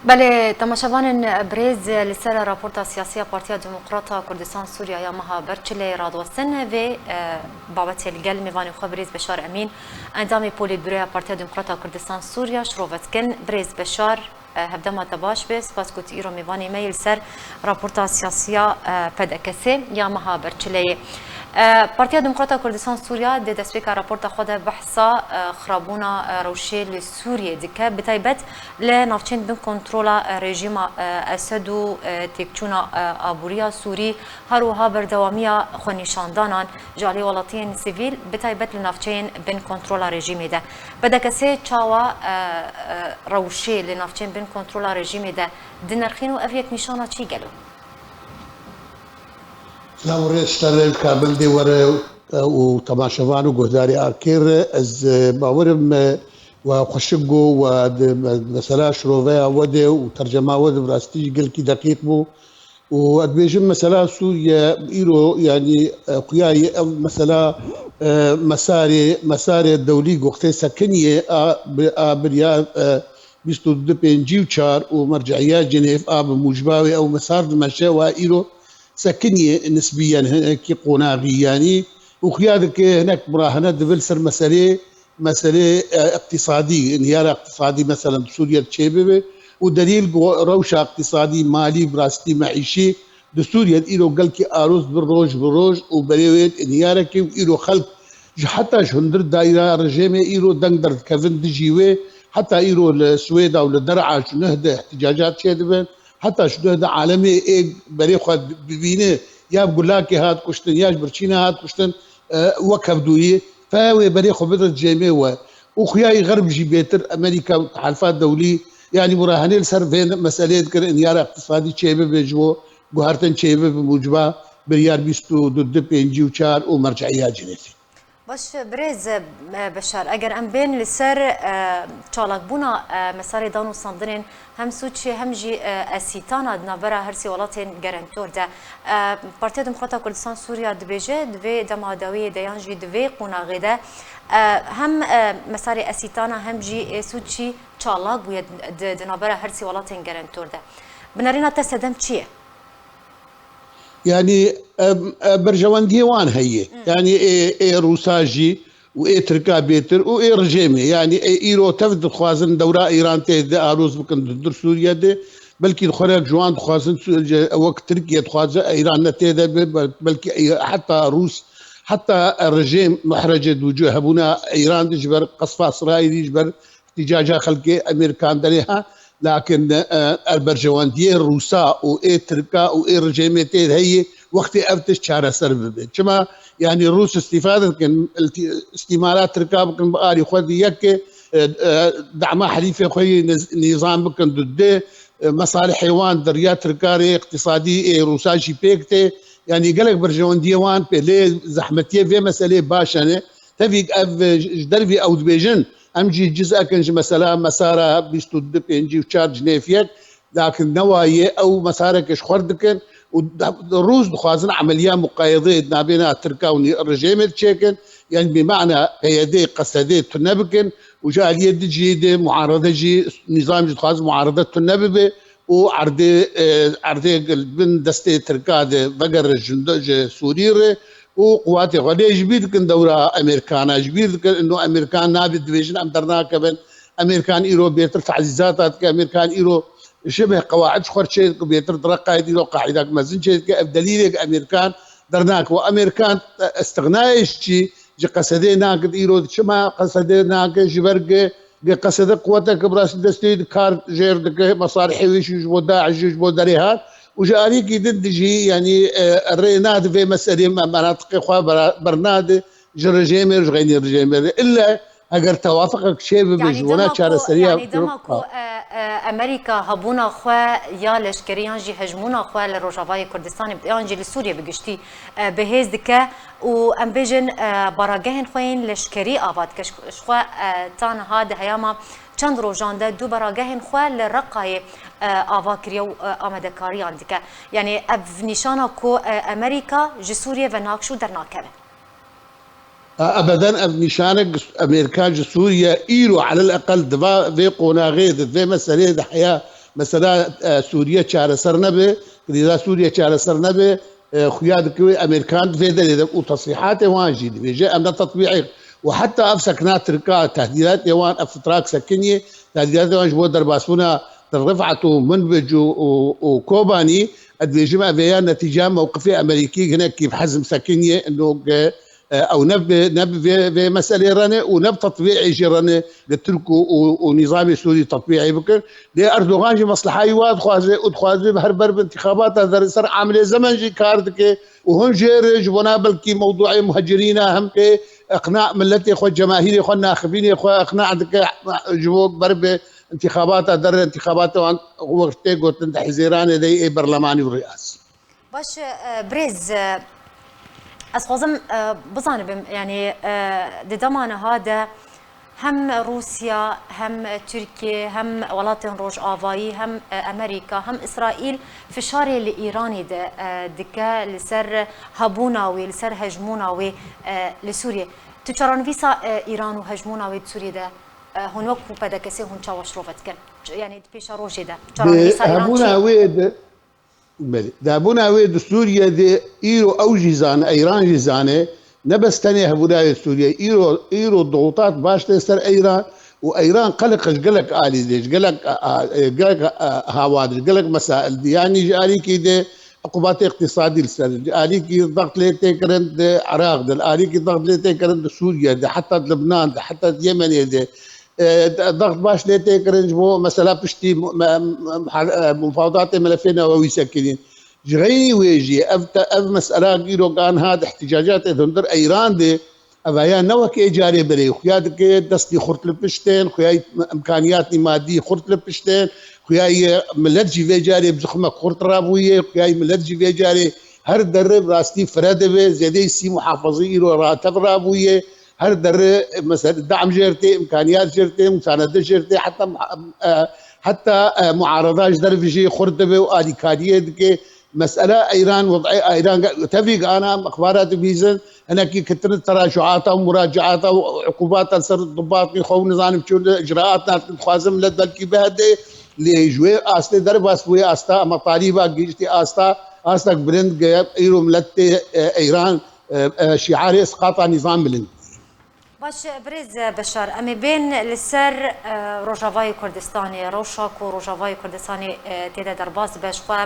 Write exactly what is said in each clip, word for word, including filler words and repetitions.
Belê, temaşevanên birêz, li ser raporta siyasî ya Partiya Demokrata Kurdistan Sûriya ya meha berçileyê radiwestin, vê, e, babetê li gel mêvanê xwe birêz Beşar Emîn, endamê Polîtbüroya Partiya Demokrata Kurdistan Sûriya şirove dikin. Birêz Beşar, e, hevdema te baş be, spas ku tu îro mêvanê me yî li ser raporta siyasî ya, e, P D K S ya meha berçileyê. E, Partiya Demokrata Kurdistan Sûriya di destpêka raporta xwe de behsa, e, xirabûna, e, rewşê li Sûriyê dike, bi taybet li navçeyên bin kontrola, e, rejîma, e, Esed û, e, têkçûna, e, aboriya Sûrî, her wiha berdewamiya xwenîşandanan ji alî welatiyên sivîl, bi taybet li navçeyên bin kontrola rejîmê de. P D K S çawa, e, e, rewşê li navçeyên bin kontrola rejîmê de dinirxîn û ev yek nîşana çi gelo? Silav û rêz ji te re, Kamil dê were, e, û temaşevan û guhdarê Akê re. Ez, e, bawerim, e, we xweşik go, we di me-, mesela şiroveya we de û tercema we de bi rastî jî gelkî deqîq bû. Û ez dibêjim mesela Sûriye îro, yanî, e, xuya ye ev mesela, e, mesarê, mesarê dewlî goxtê sekiniye a, bi, a biriya, e, bîst û du pêncî û çar û merce'iya Cenêv a bi muciba wê ew mesar dimeşe wa îro sekiniye nisbiyen hinekî qonaxî, yanî û xuya dike hinek mirahine dibe li ser meselê, meselê, e, iqtîsadî, inyara iqtîsadî meselen di Sûriye de çêbibe û delîl ku rewşa iqtîsadî, malî, bi rastî meîşî di Sûriye de îro gelkî aroz bi roj bi roj û berê wê inyarekê û îro xelk ji heta ji hundir dayra rejêmê îro deng derdikevin dijî wê. Heta îro li Swêda û li Der'a ji nuh de ihticacat çêdibin. Heta ji nuh de alemê ê berê xwe bibîne ya bi gulakê hat kuştin ya ji birçîna hat kuştin, e, wek hevdûyî. Fe wê berê xwe bide cêmê we. Û xuyayî Xerb jî bêtir Amerîka û Tehalifa Dewlî, yanî murahenê li ser vê meseleyê dikir, inyara iqtisadî çêbibe ji bo guhertin çêbibe bi muciba biryar bîst û du pêncî û çar û merce'iya Cenevê. Baş, birêz, e, Beşar, eger em bên li ser, e, çalakbûna, e, mesarê danûstandinên hem Sûçiyê hem jî, e, Esîtana di navbera her sê welatên gerentor de, e, Partiya Demokrata Kurdistan Sûriya dibêje, di vê dema dawiyê de yan jî di vê qonaxê de, e, hem, e, mesarê Esîtana hem jî ê Sûçî çalak bûye di, di navbera her sê welatên gerentor de. Binêrîna te sedem çi ye? Yanî, em, e, berjewendiyê wan heye. Hı. Yanî ê, ê Rûsa jî û ê Tirka bêtir û ê rejêmê. Yanî ê îro tev dixwazin dewra Îran tê de aroz bikin di hundir Sûriye de. Belkî di xwerek ji wan dixwazin Sû-, ji, wek Tirkiye dixwaze Îran ne tê de be, bel-, belkî heta Rûs, heta rejêm muhrecê dûcû hebûna Îran de ji ber qesfa Îsraîlî, ji ber îhtîcaca xelkê Amerîkan derê ha, lakin, e, er berjewendiyê Rûsa û ê Tirka û ê rejêmê tê de heye, wextê ev tişt çareser bibe. Çima? Yanî Rûs îstîfade dikin, îstîmara Tirka bikin bi alî xwe di yek, e, e, dema helîfê xwe yê niz-, nîzam bikin di du, e, mesalihê wan di riya Tirka rê îqtîsadî ê Rûsa jî pêk tê. Yanî gelek berjewendiyê wan pê lê zehmetiyê vê meselê baş e ne. Tevîk ev, e, ji dervî ew dibêjin, em jî ciz'ekin ji mesela mesara bîst û du pêncî û çar Cinêfiyek, lakin newa ye ew mesareke ji xwe dikin û da-, rûz dixwazin emeliya muqayedeyê di navbêna Tirka û nî-, rejêmê çêkin, yanî bi mana P Y D, Qesedê tune bikin û ji aliyê di jî de muarede jî, nîzam jî dixwazin muarede tune bibe û erdê, e, erdê li bin destê Tirka de vegere ji, ji Sûrî re û quwatê xwe lê ji bîr dikin dewra Amerîkana, ji bîr dikin ino Amerîkan nabe dibêjin em dernakevin. Amerîkan îro bêtir tazîzata dike, Amerîkan îro şibeh qewaid ji xwe çê dike, bêtir di Reqayê de îro qaîdek mezin çê dike. Ev delîlek Amerîkan dernakeve. Amerîkan, e, îstixnayê ji çi? Ji Qesedê nakit îro çima Qesedê nake ji ber ge, ge Qesede quweteke bi rastî destê wî di kar jêr dike, mesarihê wî jî ji bo DAIŞ jî ji bo derê hat û ji aliyekî din de jî, yanî, e, rê nade vê meselê me menatiqê xwe bera-, bernade ji rejêmê, ji xeynî rejêmê re. Îlle heger tewafiqek çê bibe, yanî ji wana dema ku, çareseriya yanî dema ku, e, e, Amerîka hebûna xwe ya leşkerî yan jî hejmûna xwe li Rojavayê Kurdistanê yan jî li Sûriyê bi giştî, e, bi hêz dike, û em bêjin, e, baragehên xwe yên leşkerî ava dike. Ji, ji xwe, e, ta niha di heyama çend rojan de du baragehên xwe li Reqayê, e, ava kiriye û, e, amadekariyan dike. Yanî ev nîşana ku, e, Amerîka ji Sûriyê ve nakşû dernakeve. E, ebeden ev nîşanek Amerîka ji Sûriye îro elel eqel di va vê qonaxê de, vê meseleyê de heya Mesela, e, Sûriye çareser nebe, krîza Sûriye çareser nebe, e, xuya dike wê Amerîkan di vê derê de û tesrîhatê wan jî dibêje, em ne tetbîqê û heta ev sekina Tirka, tehdîdatê wan, ev fitrak sekiniye, tehdîdatê wan ji bo derbasbûna Til Rifat û Minbic û, û, û Kobanî, ez dibêjim ev ê ya netîceya mewqifê Amerîkî hinekî bi hezm sekiniye, ino ke, e, ew ne bi, ne bi vê, vê meselê re ne û ne bi tetbîqê jî re ne, li Tirk û, û, û nîzamê Sûrî tetbîqê bikin. Lê Erdogan jî meslehayî wa dixwaze û dixwaze bi her ber bi întîxabata derê ser amilê zemen jî kar dike û hûn jê re ji bona belkî mewdûê muhecirîna hem ke iqna miletê xwe, cemahîrê xwe, naxibînê xwe iqna dike ji bo ber bi întîxabata derê, întîxabata wan wextê gotin di Hizêranê de yê berlemanî û riyasî. Baş e, birêz, e, ez xwazim e, bizanibim, yani e, di dema niha de hem Rûsya, hem Tirkiye, hem welatên Rojavayî, hem e, Amerîka, hem Îsraîl fişarê li Îranê de e, dike li ser hebûna wê, li ser hejmûna wê e, li Sûriyê. Tu çaranivîsa e, Îran û hejmûna wê di Sûriyê de e, hûn wekû P D K S hûn çawa şirove dikin? Ç-, yani di pêşerojê de Di çaranivîsa Îran çi? Hebûna wê de Belê. Dabûna wê di Sûriye de îro ew jî zane, Eyran jî zane, ne bes tenê hebûna wê Sûriye, îro, îro dixutat baş tê ser Eyran û Eyran qelq ji gelek alî dê, ji gelek, a, a, e, gelek, a, hawa de, ji gelek mesail de. Yanî ji alîkî de uqubatê iqtîsadî li ser, ji alîkî dext lê tê kirin di Iraq de, li alîkî dext lê tê kirin di Sûriye de, heta di Libnan de, heta di Yemenê de. E, dext baş lê tê kirin ji bo mesela piştî mu-, me-, me-, muha-, e, mufawedatê melefê newewî sekinîn. Ji xeynî wê jî ev te-, ev mesela îro aniha di ihtîcacatê di hundir Eyran de, ev ya ne wek ê carê berê, xuya dike destî xurt li piştên, xuya îmkaniyatî madî xurt li piştên, xuya yê milet jî vê carê bi zixmek xurt rabûye, xuya yê milet jî vê carê her derre bi rastî fire dibe, zêdeyî sî muhafazî îro ratev rabûye. Her derre, mesela, dam jê re tê, imkaniyat jê re tê, musanede jê re tê, heta, e, heta, e, muarada ji derve jî xurt dibe û alîkariyê dike. Mesela Eyran, wed'ê Eyran ge-, tevî ge ana em exbara dibîzin, hinekî ketine teracuata û muracaata û uqubata ser dibatê xwe û nizanim çi icraat nakin dixwazin millet belkî bihede, lê ji wê astê derbas bûye asta, ama talîba gihiştî asta, astek bilind ge îro millet tê, e, Eyran, e, e, şiarê isqata nîzam bilind. Baş, birêz Beşar, em ê bên li ser, e, Rojavayê Kurdistanê, rewşa ku Rojavayê Kurdistanê, e, tê de derbas dibe. Ji xwe,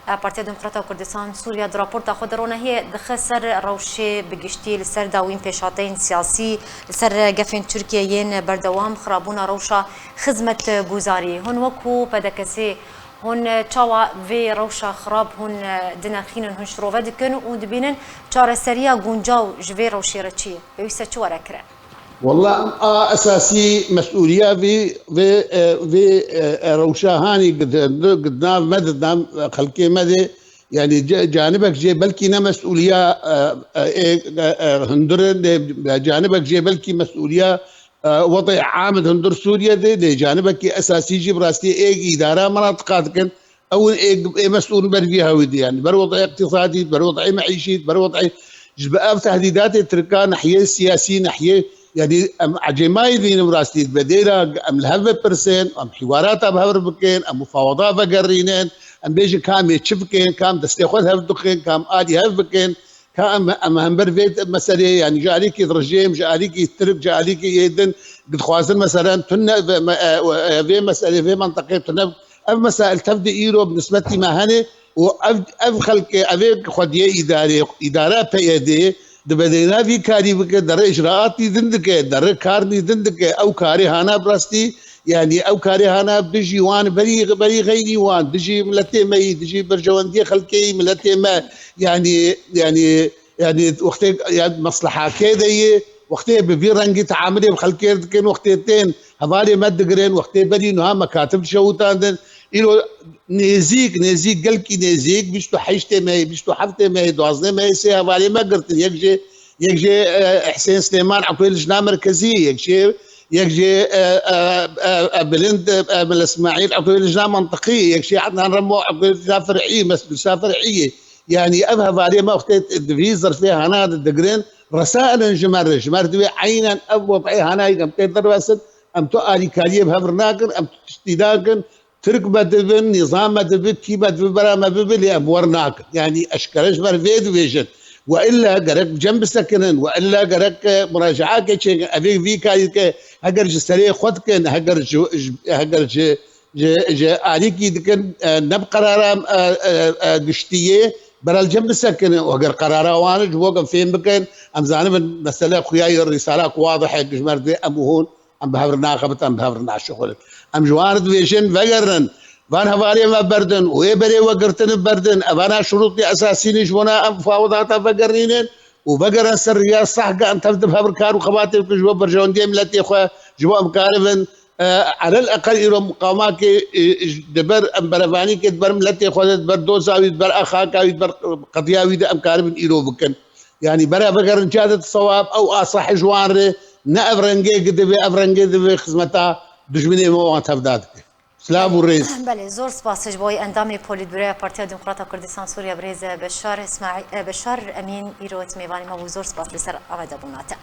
e, Partiya Demokrata Kurdistan Sûriya di raporta xwe de ronahiyê dixe ser rewşê bi giştî, li ser dawîn pêşhateyên siyasî, li ser gefên Tirkiye yên berdewam, xirabûna rewşa xizmetguzarî. Hûn wekû P D K S, hûn çawa vê rewşa xirab hûn, e, dinirxînin, hûn şirove dikin û dibînin çareseriya guncaw ji vê rewşê re çi ye? Pêwîst e çi were kirin? Walla em a esasî mesûliya vî, vê, e, vê, e, e, rewşa hanî gid-, di, di nav me de, di nav xelkê me de, yanî ce-, canibek jê belkî ne mesûliya, e, e, ê, e, e, hundir e, lê canibek jê belkî mesûliya, e, wedê am di hundir Sûriye de, lê canibekî esasî jî bi rastî ê îdara menatiqa dikin. Ew ê, ê mesûl ber vî hewî de, yanî ber wed'ê iqtîsadî, ber wed'ê meîşî, ber wed'ê, ji bi ev tehdîdatê Tirkan nehiyê siyasî, nehiyê, yanî em ecêmayî dibînin rastî, bi dêra em li hev bipirsin, em hiwarata bi hev re bikin, em mufawada vegerînin, em bêjin ka em ê çi bikin, ka em destê xwe li hev dixin, ka em alî hev bikin, ka em, em hember vê meseleyê, yanî ji alîkî rejîm, ji alîkî Tirk, ji alîkî yê din, dixwazin meselen tune ve-, me-, e, e, vê meselê, vê menteqê tune. Ev mesail tev de îro bi nisbetî me hene û ev, ev xelkê, ev ê xwediyê îdarê, îdara P Y D'ê di bedêna vî karî bike, derê icraatî din dike, derê karnî din dike. Ew karê hana bi rastî, yanî ew karê hana dijî wan berî, berî xeynî wan, dijî miletê me yî, dijî berjewendiyê xelkê yî, miletê me, yanî, yanî, yanî wextê, yanî meslehakê de yê, wextê bi vî rengî teamilê bi xelkê re dikin, wextê tên hevalê me digirin, wextê berî niha mekatib dişewitandin. Îro nêzîk, nêzîk, gelkî nêzîk, bîst û heştê mehê, bîst û heftê mehê, duwazdeh mehê sê hevalê me girtin. Yek jê, yek jê, e, Husên Silêman, eqlê lijna merkezî, yek jê, yek jê, e, e, e, e, Bilind, e, Mele Îsmaîl, eqlê lijna mentiqî, yek jê Ednan Remo, eqlê lijna fer'î, mes-, lijna fer'î. Yanî ev hevalê me wextê di vî zirfê hana de digirin, resailin ji me re, ji me re divê eynen ev wed'ê hana yê em tê derwesin, em tu alîkariyê bi hev re nakin, em tu tiştî nakin, Tirk me dibin, nîzam me dibi, kî me dibi, bera me bibi, lê em wer nakin. Yanî eşkere ji ber vê dibêjin. We illa gerek cem bisekinin, we illa gerek, e, muracaeke çêkin. Ev ê vî karî dike, heger ji serê xwe dikin, heger ji, ji, heger ji, ji, ji alîkî dikin, e, ne bi qerara, e, e, e, giştiyê, bera li cem bisekinin. Û heger qerara wan ji bo em fêm bikin, em zanibin mesele xuya ye, rîsala ku wadih e, ji ber vê em û hûn, em bi hev re naxebit, em bi hev re naşixulin. Em ji wan re dibêjin, vegerin, van hevaliyê me berdin û ê berê we girtin berdin. Evana şurûtê esasî ne ji bona em mufawedata vegerînin û vegerin ser riya sehka em tev di hev re kar û xebatê bikin ji bo berjewendiyê miletê xwe, ji bo em karibin, e, elel eqel îro muqamakê, e, di ber em berevanîkê di ber miletê xwe de, di ber doza wî, di ber exaka wî, di ber qediya wî de em karibin îro bikin. Yanî bera vegerin ca de sewab ew asahî ji wan re, ne ev rengê ki divê, ev rengê divê xizmeta dijminê me wan tevda dike. Silav û rêz. Belê, zor spas ji bo endamê Polîtbüroya Partiya Demokrata Kurdistan Sûriye birêz Beşar Îsmaîl, e, Beşar Emîn îro mêvanê me bû. Zor spas li ser amadebûna te.